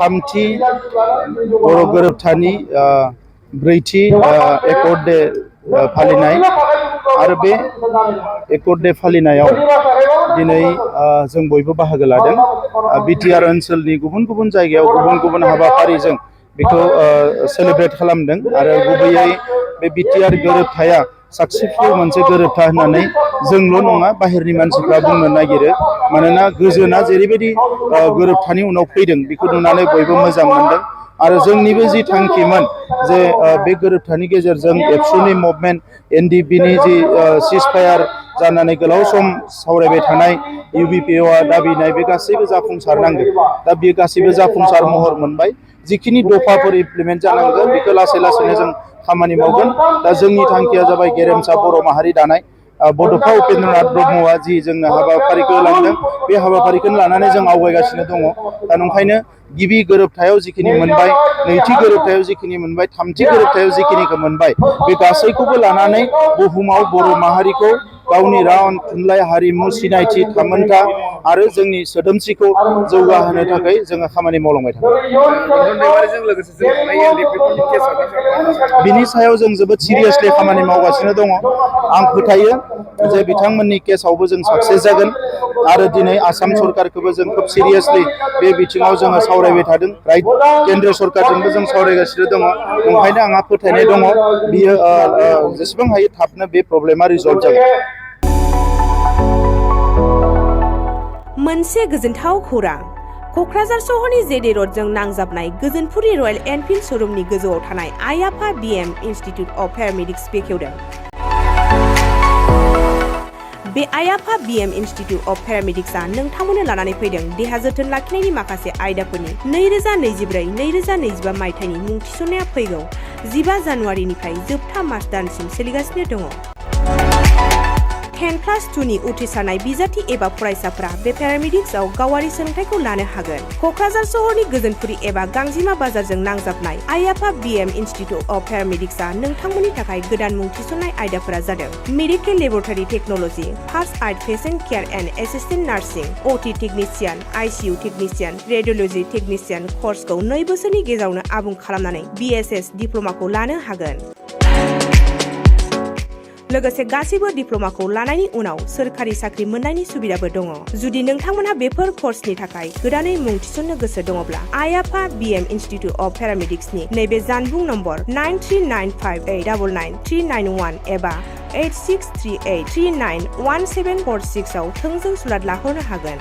थामथि बर' गोरोबथानि ब्रैथि एकर्ड डे फालिनाय आरो बे एकर्ड डे फालिनायाव दिनै जों बयबो बाहागो लादों। बिटिआर ओनसोलनि गुबुन गुबुन जायगायाव गुबुन गुबुन हाबाफारिजों बेखौ सेलेब्रेट खालामदों आरो गुबैयै बे बिटिआर गोरोबथाया साक्सेसफुल मोनसे गोरोबथा होननानै जोंल' नङा बाहेरनि मानसिफ्रा बुंनो नागिरो। मानोना गोजोना जेरैबायदि गोरोबथानि उनाव फैदों बेखौ नुनानै बयबो मोजां मोनदों आरो जोंनिबो जि थांखिमोन जे बे गोरोबथानि गेजेरजों एबसुनि मुभमेन्ट एनडिएफबि जि सिजफायार जानानै गोलाव सम सावरायबाय थानाय इउबिपिअआ दाबिनाय बे गासैबो जाफुंसारनांगोन। दा बेयो गासैबो जाफुंसार महर मोनबाय। जिखिनि दफाफोर इमप्लिमेन्ट जानांगौ बेखौ लासै लासैनो जों खामानि मावगोन। दा जोंनि थांखिया जाबाय गेरेमसा बर' माहारि दानाय। बड'फा उपेन्द्रनाथ ब्रह्मआ जि जोंनो हाबाफारिखौ लांदों बे हाबाफारिखौनो लानानै जों आवगायगासिनो दङ। दा नंखायनो गिबि गोरोबथायाव जिखिनि मोनबाय, नैथि गोरोबथायाव जिखिनि मोनबाय, थामथि गोरोबथायाव जिखिनिखौ मोनबाय, बे गासैखौबो लानानै बुहुमाव बर' माहारिखौ गावनि राव थुनलाइ हारिमु सिनायथि थामोनथा आरो जोंनि सोदोमस्रिखौ जौगाहोनो थाखाय जोङो खामानि मावलांबाय थागोन। बिनि सायाव जों जोबोद सिरियासलि खामानि मावगासिनो दङ। आं फोथायो जे बिथांमोननि केसावबो जों साक्सेस जागोन आरो दिनै आसाम सरकारखौबो जों खोब सिरियासलि बे बिथिङाव जोङो सावरायबाय थादों। राइट केन्द्र सरकारजोंबो जों सावरायगासिनो दङ। ओंखायनो आंहा फोथायनाय दङ बियो जेसेबां हायो थाबनो बे प्रब्लेमा रिजल्भ जागोन। मोनसे गोजोनथाव खौरां। क'क्राझार सहरनि जेडे रडजों नांजाबनाय गोजोनपुरि रयेल एनफिल्ड श'रुमनि गोजौआव थानाय आइ आफा बिएम इनस्टिट्युट अफ पेरामेडिक्स बेखेवदों। बे आइ आफा बिएम इनस्टिट्युट अफ पेरामेडिक्सआ नोंथांमोननो लानानै फैदों देहा जोथोन लाखिनायनि माखासे आयदाफोरनि 2024-2025 मायथाइनि मुं थिसननाया फैगौ 15 जानुवारिनिफ्राय जोबथा मार्च दानसिम सोलिगासिनो दङ। 10+2 नि उथ्रिसारनाय बिजाथि एबा फरायसाफोरा बे पेरामेडिक्सआव गावारि सोलोंथाइखौ लानो हागोन। क'क्राझार सहरनि गोजोनपुरि एबा गांजिमा बाजारजों नांजाबनाय आइ आफा बिएम इनस्टिट्युट अफ पेरामेडिक्सआ नोंथांमोननि थाखाय गोदान मुं थिसननाय आयदाफोरा जादों medical laboratory technology, first aid patient care and assistant nursing, OT technician, ICU technician, radiology technician कर्सखौ 2 बोसोरनि गेजेरावनो आबुं खालामनानै बिएसएस डिप्ल'माखौ लानो हागोन। लोगोसे गासैबो डिप्ल'माखौ लानायनि उनाव सोरखारि साख्रि मोननायनि सुबिदाबो दङ। जुदि नोंथांमोनहा बेफोर कर्सनि थाखाय गोदानै मुं थिसननो गोसो दङब्ला आइ आफा बिएम इनस्टिट्युट अफ पेरामेडिक्सनि नैबे जानबुं नम्बर 9395899391 एबा 8638391746 आव थोंजों सुलाद लाहरनो हागोन।